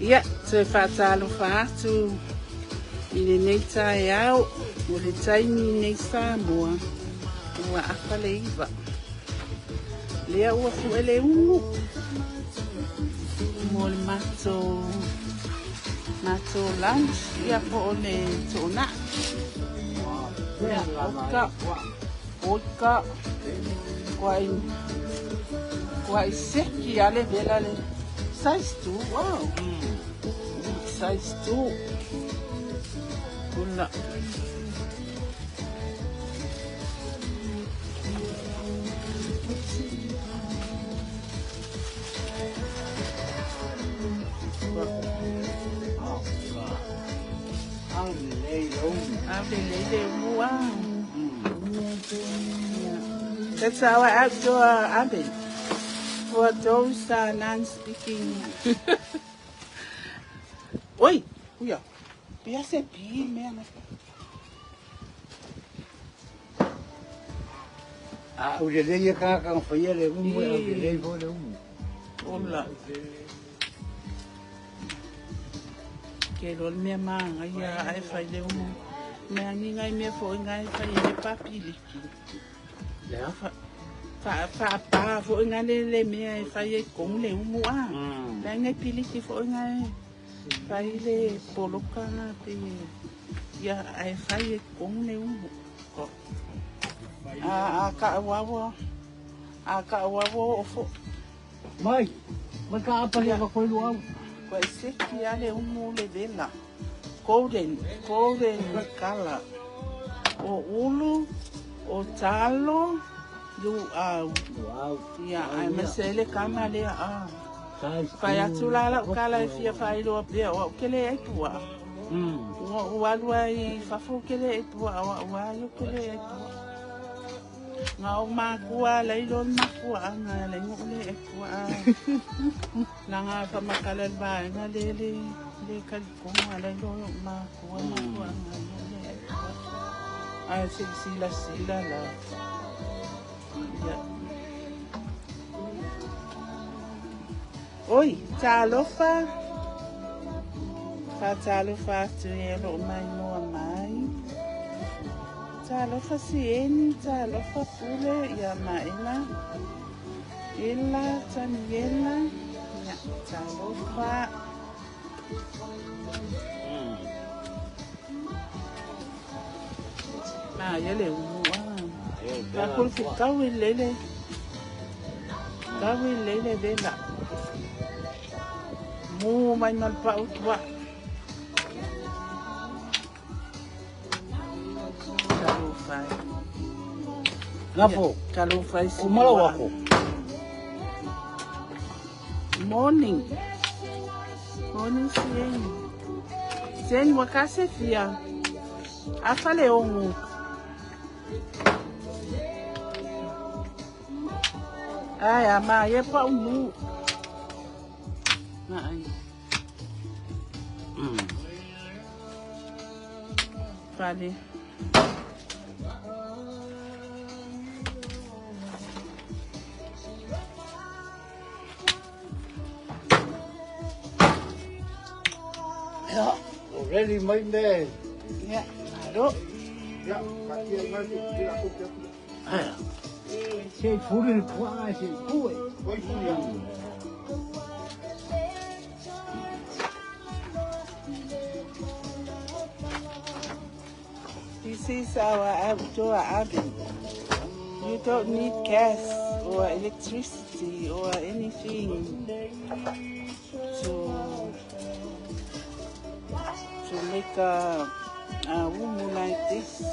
Ia, toe faatalofa atu i lenei taeao, o le taimi nei Samoa, ua 8:30. Lea ua fue le umu mo le matou lunch, ia po o le toonai. Ia, oka, oka, kuai, kuai seki ale vela le size 2, wow. Size 2. Kula. That's our outdoor oven for those non-speaking. Oi, uia, pia se pi mea na. A u le lei ka ka whaia le umu e au le lei fo le umu. Ola. Ke lol mea maanga ia ai whai le umu. Mea ni ngai mea fo ngai whai le papiliki. Lea? Fa fa pa fo ngai le le mea e whai e kong le umu a. Le ngai piliki fo ngai whai le poloka nga te ia ai whai e kong le umu. A ka wawa. A ka wawa o fo. Mai, mai ka apa le ka koilu au. Kua seki ale umu le vela. Golden, golden color. O ulu, o talo, luau. Wow. Ia, ai masele kama lea a. Size Fai atu la la ukala e fia fai loa pea o au kele ai pua. Ua ua alua i fafo kele ai pua o ua aio kele ai pua. Ngā o makua lai lo makua anga lai ngo le ai pua. La ngā whamakala le vaenga le le le kalikonga lai lo makua makua anga le ai pua. Ai se sila sila la. Ia. Oi, talofa. Whātalofa atu e lo mai moa mai. Talofa sieni, talofa pule ia maela. Ela, Taniela, ia talofa. Ma ia le umu a. Ma kul fi kawi lele. Kawi lele vela. Mu mai mal pa utua. Talofa. Ngafo. Talofa si. O mala wako. Morning. Morning sieni. Sieni wakase fia. Afale ongu. Ai ama ye pa umu. Ai. Fale. Ia, o ready mai me. Ia, aro. Ia, ka tia mai te la ko te. Se furi le pua se pue. Koi furi ya. This is our outdoor oven. You don't need gas or electricity or anything to make a umu like this.